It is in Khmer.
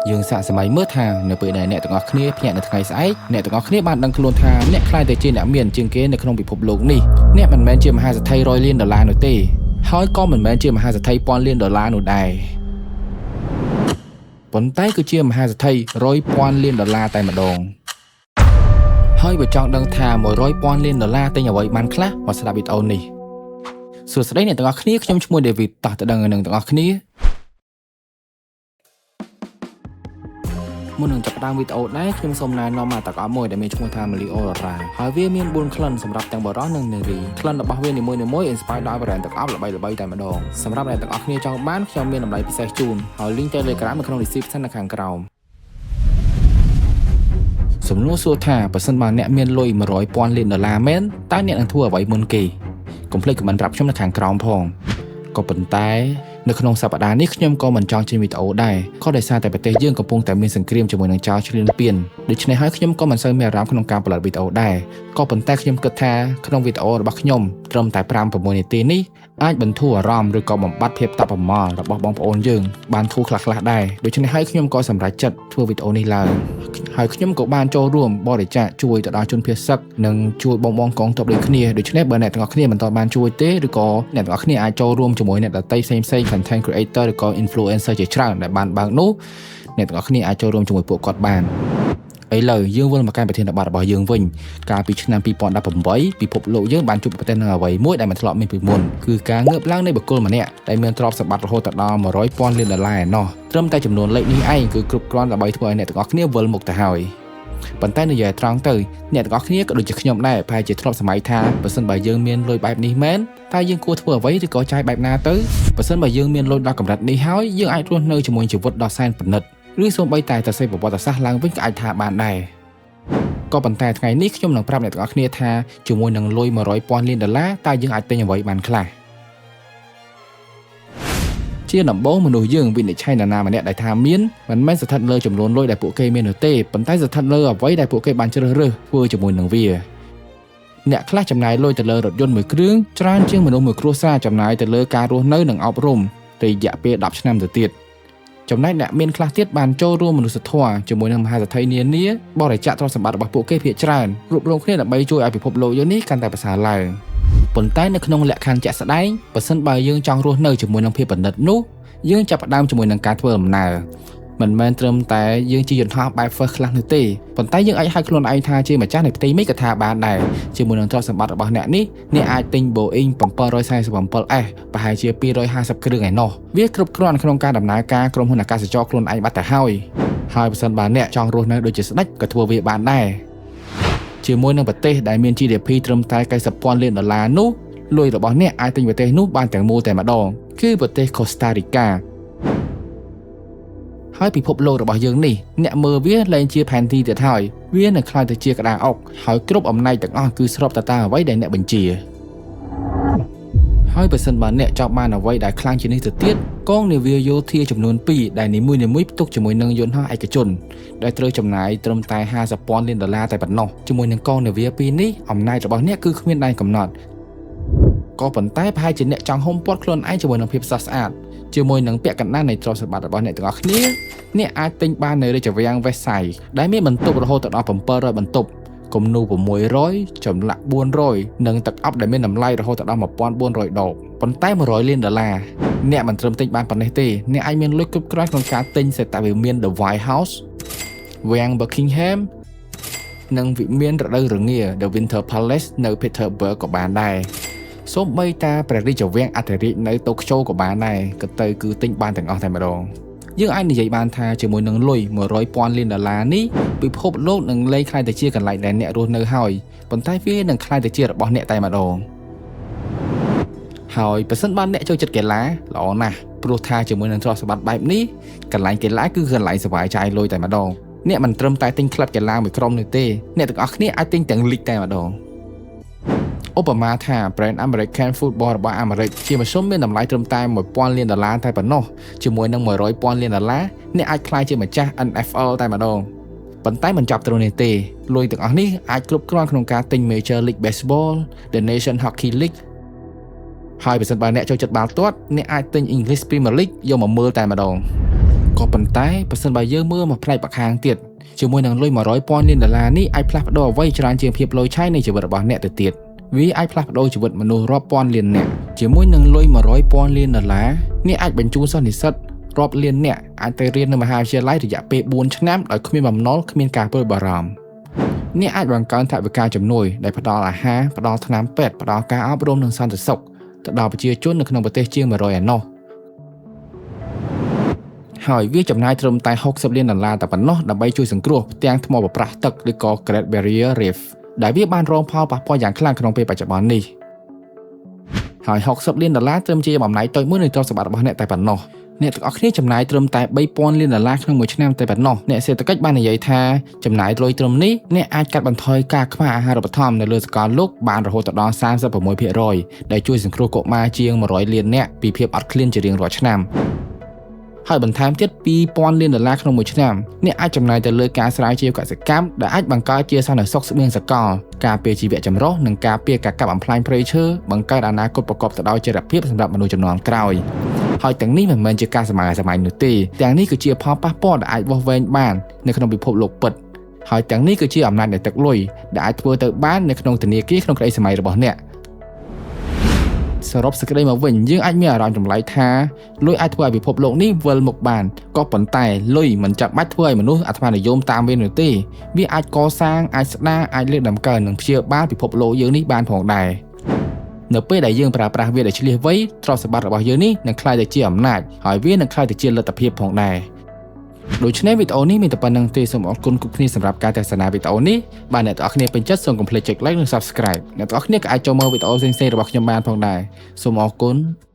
យើងសាកសម័យមើលថានៅពេលដែលអ្នកទាំងអស់គ្នាភ្ញាក់នៅថ្ងៃស្អែកអ្នកទាំងអស់គ្នាបានដឹងខ្លួនថាអ្នកក្លាយទៅជាអ្នកមានជាងគេនៅក្នុងពិភពលោកនេះអ្នកមិនមែនជាមហាសេដ្ឋីរយលានដុល្លារនោះទេហើយក៏មិនមែនជាមហាសេដ្ឋីពាន់លានដុល្លារនោះដែរប៉ុន្តែគឺជាមហាសេដ្ឋីរយពាន់លានដុល្លារតែម្ដងហើយបើចង់ដឹងថា100ពាន់លានដុល្លារទិញអ្វីបានខ្លះមកស្ដាប់វីដេអូនេះសួស្តីអ្នកទាំងអស់គ្នាខ្ញុំឈ្មោះ David តោះទៅដឹងនឹងទាំងអស់គ្នាមុននឹងចាប់ផ្ដើមវីដេអូដែរខ្ញុំសូមណែនាំមកតកអមួយដែលមានឈ្មោះថា Meliora ហើយវាមាន4ក្លិនសម្រាប់ទាំងបុរសនិងនារីក្លិនរបស់វានីមួយៗ inspire ដោយ brand ទឹកអប់ល្បីៗតែម្ដងសម្រាប់អ្នកទាំងអស់គ្នាចង់បានខ្ញុំមានតម្លៃពិសេសជូនហើយ link Telegram នៅក្នុង description នៅខាងក្រោមសំណួរសួរថាបើសិនបើអ្នកមានលុយ100ពាន់លានដុល្លារមែនតើអ្នកនឹងធ្វើអ្វីមុនគេកុំភ្លេច comment ប្រាប់ខ្ញុំនៅខាងក្រោមផងក៏ប៉ុន្តែនៅក្នុងសប្តាហ៍នេះខ្ញុំក៏មិនចង់ចេញវីដេអូដែរក៏ដោយសារតែប្រទេសយើងកំពុងតែមានសង្គ្រាមជាមួយនឹងចោរឈ្លានពានដូច្នេះហើយខ្ញុំក៏មិនសូវមានអារម្មណ៍ក្នុងការផលិតវីដេអូដែរក៏ប៉ុន្តែខ្ញុំគិតថាក្នុងវីដេអូរបស់ខ្ញុំត្រឹមតែ5-6នាទីនេះអាចបន្ធូរអារម្មណ៍ឬក៏បំបត្តិភាពតក់ប្រមល់របស់បងប្អូនយើងបានធូរខ្លះៗដែរដូច្នេះហើយខ្ញុំក៏សម្រេចចិត្តធ្វើវីដេអូនេះឡើងហើយខ្ញុំក៏បានចូលរួមបរិច្ចាគជួយទៅដល់ជនភៀសសឹកនិងជួយបងបងកងទ័ពដូចគ្នាដូច្នេះបើអ្នកទាំងអស់គ្នាមិនទាន់បានជួយទេឬក៏អ្នកទាំងអស់គ្នាអាចចូលរួមជាមួយអ្នកដទៃផ្សេងៗ content creator ឬក៏ influencer ជាច្រើនដែលបានបើកនោះអ្នកទាំងអស់គ្នាអាចចូលរួមជាមួយពួកគាត់បានឥឡូវយើងវិលមកកាន់ប្រធានបទរបស់យើងវិញកាលពីឆ្នាំ2018ពិភពលោកយើងបានជួបប្រទះនឹងអ្វីមួយដែលមិនធ្លាប់មានពីមុនគឺការងើបឡើងនៃបុគ្គលម្នាក់ដែលមានទ្រព្យសម្បត្តិរហូតដល់100ពាន់លានដុល្លារឯណោះត្រឹមតែចំនួនលេខនេះឯងគឺគ្រប់គ្រាន់ដើម្បីធ្វើឲ្យអ្នកទាំងអស់គ្នាវិលមុខទៅហើយប៉ុន្តែនិយាយត្រង់ទៅអ្នកទាំងអស់គ្នាក៏ដូចជាខ្ញុំដែរប្រហែលជាធ្លាប់សម័យថាបើសិនបើយើងមានលុយបែបនេះមែនតើយើងគួរធ្វើអ្វីឬក៏ចាយបែបណាទៅបើសិនបើយើងមានលុយដល់កម្រិតនេះហើយយើងអាចរស់នៅជាមួយជីវិតដ៏សែនប្រណិតឬសូម្បីតែសរសេរប្រវត្តិសាស្ត្រឡើងវិញក៏អាចថាបានដែរក៏ប៉ុន្តែថ្ងៃនេះខ្ញុំនឹងប្រាប់អ្នកទាំងអស់គ្នាថាជាមួយនឹងលុយ100ពាន់លានដុល្លារតើយើងអាចទិញអ្វីបានខ្លះជាដំបូងមនុស្សយើងវិនិច្ឆ័យនរណាម្នាក់ដែលថាមានមិនមែនស្ថិតលើចំនួនលុយដែលពួកគេមាននោះទេប៉ុន្តែស្ថិតលើអ្វីដែលពួកគេបានជ្រើសរើសធ្វើជាមួយនឹងវាអ្នកខ្លះចំណាយលុយទៅលើរថយន្តមួយគ្រឿងច្រើនជាងមនុស្សមួយគ្រួសារចំណាយទៅលើការរស់នៅនិងអប់រំរយៈពេល10ឆ្នាំទៅទៀតចំណែកអ្នកមានខ្លះទៀតបានចូលរួមមនុស្សធម៌ជាមួយនឹងមហាសេដ្ឋីនានាបរិច្ចាគទ្រព្យសម្បត្តិរបស់ពួកគេភាគច្រើនរួបរวมគ្នាដើម្បីជួយឲ្យពិភពលោកយើងនេះកាន់តែប្រសើរឡើងប៉ុន្តែនៅក្នុងលក្ខខណ្ឌជាក់ស្ដែងបើសិនបើយើងចង់រស់នៅជាមួយនឹងភាពប្រណិតនោះយើងចាប់ផ្ដើមជាមួយនឹងការធ្វើដំណើរមិនមែនត្រឹមតែយើងជិះយន្តហោះបែប first class នោះទេប៉ុន្តែយើងអាចហៅខ្លួនឯងថាជាម្ចាស់នៃផ្ទៃមេឃក៏ថាបានដែរជាមួយនឹងទ្រព្យសម្បត្តិរបស់អ្នកនេះអ្នកអាចទិញ Boeing 747S ប្រហែលជា250គ្រឿងឯណោះវាគ្រប់គ្រាន់ក្នុងការដំណើរការក្រុមហ៊ុនអាកាសចរខ្លួនឯងបាត់ទៅហើយហើយបើសិនបើអ្នកចង់រស់នៅដូចជាស្ដេចក៏ធ្វើវាបានដែរជាមួយនឹងប្រទេសដែលមាន GDP ត្រឹមតែ90ពាន់លានដុល្លារនោះលុយរបស់អ្នកអាចទិញប្រទេសនោះបានទាំងមូលតែម្ដងគឺប្រទេសកូស្តារីកាហើយពិភពលោករបស់យើងនេះអ្នកមើលវាលែងជាផែនទីទៀតហើយវានឹងក្លាយទៅជាក្តារអុកហើយគ្រប់អំណាចទាំងអស់គឺស្របទៅតាមអ្វីដែលអ្នកបញ្ជាហើយបើសិនបើអ្នកចង់បានអ្វីដែលខ្លាំងជាងនេះទៅទៀតកងនាវាយោធាចំនួន2ដែលនីមួយៗផ្ទុកជាមួយនឹងយន្តហោះឯកជនដែលត្រូវចំណាយត្រឹមតែ50ពាន់លានដុល្លារតែប៉ុណ្ណោះជាមួយនឹងកងនាវាពីរនេះអំណាចរបស់អ្នកគឺគ្មានដែនកំណត់ក៏ប៉ុន្តែប្រហែលជាអ្នកចង់ហុំព័ទ្ធខ្លួនឯងជាមួយនឹងភាពស្រស់ស្អាតជាមួយនឹងពាក់កណ្ដាលនៃទ្រព្យសម្បត្តិរបស់អ្នកទាំងអស់គ្នាអ្នកអាចទិញបាននៅរាជវាំង Versailles ដែលមានបន្ទប់រហូតដល់700បន្ទប់គំនូរ600ចម្លាក់400និងទឹកអប់ដែលមានតម្លៃរហូតដល់1400ដបប៉ុន្តែ100លានដុល្លារអ្នកមិនត្រឹមទិញបានប៉ុណ្ណេះទេអ្នកអាចមានលុយគ្រប់គ្រាន់ក្នុងការទិញសេតវិមាន The White House វាំង Buckingham និងវិមានរដូវរងា The Winter Palace នៅ Petersburg ក៏បានដែរសូម្បីតែព្រះរាជវាំងអធិរាជនៅតូក្យូក៏បានដែរក៏ទៅគឺទិញបានទាំងអស់តែម្ដងយើងអាចនិយាយបានថាជាមួយនឹងលុយ100ពាន់លានដុល្លារនេះពិភពលោកនឹងលែងក្លាយទៅជាកន្លែងដែលអ្នករស់នៅហើយប៉ុន្តែវានឹងក្លាយទៅជារបស់អ្នកតែម្ដងហើយបើសិនបានអ្នកចូលចិត្តកីឡាល្អណាស់ព្រោះថាជាមួយនឹងទ្រព្យសម្បត្តិបែបនេះកន្លែងកីឡាគឺកន្លែងសប្បាយចាយលុយតែម្ដងអ្នកមិនត្រឹមតែទិញក្លឹបកីឡាមួយក្រុមនោះទេអ្នកទាំងអស់គ្នាអាចទិញទាំងលីកតែម្ដងឧបមាថា brand American Football របស់អាមេរិកជាមធ្យមមានតម្លៃត្រឹមតែ1000លានដុល្លារតែប៉ុណ្ណោះជាមួយនឹង100ពាន់លានដុល្លារអ្នកអាចក្លាយជាម្ចាស់ NFL តែម្ដងប៉ុន្តែមិនចប់ត្រឹមនេះទេលុយទាំងអស់នេះអាចគ្រប់គ្រាន់ក្នុងការទិញ Major League Baseball, The Nation Hockey League ហើយបើសិនបើអ្នកចូលចិត្តបាល់ទាត់អ្នកអាចទិញ English Premier League យកមកមើលតែម្ដង ក៏ប៉ុន្តែប្រសិនបើយើងមើលមកផ្នែកម្ខាងទៀតជាមួយនឹងលុយ100ពាន់លានដុល្លារនេះអាចផ្លាស់ប្ដូរអ្វីច្រើនជាងភាពលុយឆាយនៃជីវិតរបស់អ្នកទៅទៀតវាអាចផ្លាស់ប្ដូរជីវិតមនុស្សរាប់ពាន់លានអ្នកជាមួយនឹងលុយ100ពាន់លានដុល្លារអ្នកអាចបញ្ជូនសិស្សនិស្សិតរាប់លានអ្នកអាចទៅរៀននៅមហាវិទ្យាល័យរយៈពេល4ឆ្នាំដោយគ្មានបំណុលគ្មានការព្រួយបារម្ភអ្នកអាចបង្កើនថវិកាជំនួយដែលផ្ដល់អាហារផ្ដល់ថ្នាំពេទ្យផ្ដល់ការអប់រំនិងសន្តិសុខទៅដល់ប្រជាជននៅក្នុងប្រទេសជាង100ឯណោះហើយវាចំណាយត្រឹមតែ60លានដុល្លារតែប៉ុណ្ណោះដើម្បីជួយសង្គ្រោះផ្ទាំងថ្មបប្រាស់ទឹកឬក៏ Great Barrier Reef ដែលវាបានរងផលប៉ះពាល់យ៉ាងខ្លាំងក្នុងពេលបច្ចុប្បន្ននេះហើយ60លានដុល្លារត្រឹមជាបំណែកតូចមួយនៃទ្រព្យសម្បត្តិរបស់អ្នកតែប៉ុណ្ណោះអ្នកទាំងអស់គ្នាចំណាយត្រឹមតែ3000លានដុល្លារក្នុងមួយឆ្នាំតែប៉ុណ្ណោះអ្នកសេដ្ឋកិច្ចបាននិយាយថាចំណាយលុយត្រឹមនេះអ្នកអាចកាត់បន្ថយការខ្វះអាហារូបត្ថម្ភនៅលើសកលលោកបានរហូតដល់36%ដែលជួយសង្គ្រោះកុមារជាង100លាននាក់ពីភាពអត់ឃ្លានជារៀងរាល់ឆ្នាំហើយបន្ថែមទៀត2000លានដុល្លារក្នុងមួយឆ្នាំអ្នកអាចចំណាយទៅលើការស្រាវជ្រាវកសិកម្មដែលអាចបង្កើតជាសន្តិសុខស្បៀងសកលការពារជីវៈចម្រុះនិងការពារការកាប់បំផ្លាញព្រៃឈើបង្កើតអនាគតប្រកបទៅដោយចីរភាពសម្រាប់មនុស្សជំនាន់ក្រោយហើយទាំងនេះមិនមែនជាការសម័យសម័យនោះទេទាំងនេះគឺជាផលប៉ះពាល់ដែលអាចវាស់វែងបាននៅក្នុងពិភពលោកពិតហើយទាំងនេះគឺជាអំណាចនៃទឹកលុយដែលអាចធ្វើទៅបាននៅក្នុងធនាគារក្នុងក្តីសម័យរបស់អ្នកសរុបសេចក្តីមកវិញយើងអាចមានអារម្មណ៍ចម្លែកថាលុយអាចធ្វើឲ្យពិភពលោកនេះវិលមុខបានក៏ប៉ុន្តែលុយមិនចាំបាច់ធ្វើឲ្យមនុស្សអាត្មានិយមតាមវានោះទេវាអាចកសាងអាចស្ដារអាចលើកតម្កើងនិងព្យាបាលពិភពលោកយើងនេះបានផងដែរនៅពេលដែលយើងប្រើប្រាស់វាដោយឆ្លៀសវៃទ្រព្យសម្បត្តិរបស់យើងនេះនឹងក្លាយទៅជាអំណាចហើយវានឹងក្លាយទៅជាលទ្ធភាពផងដែរដូច្នេះវីដេអូនេះមានតែប៉ុណ្្នឹងទេសូមអរគុណគ្រប់គ្នាសម្រាប់ការទស្សនាវីដេអូនេះបាទអ្នកទាំងអស់គ្នាពេញចិត្តសូមកុំភ្លេចចុច Like និង Subscribe អ្នកទាំងអស់គ្នាក៏អាចចូលមើលវីដេអូផ្សេងៗរបស់ខ្ញុំបានផងដែរសូមអរគុណ។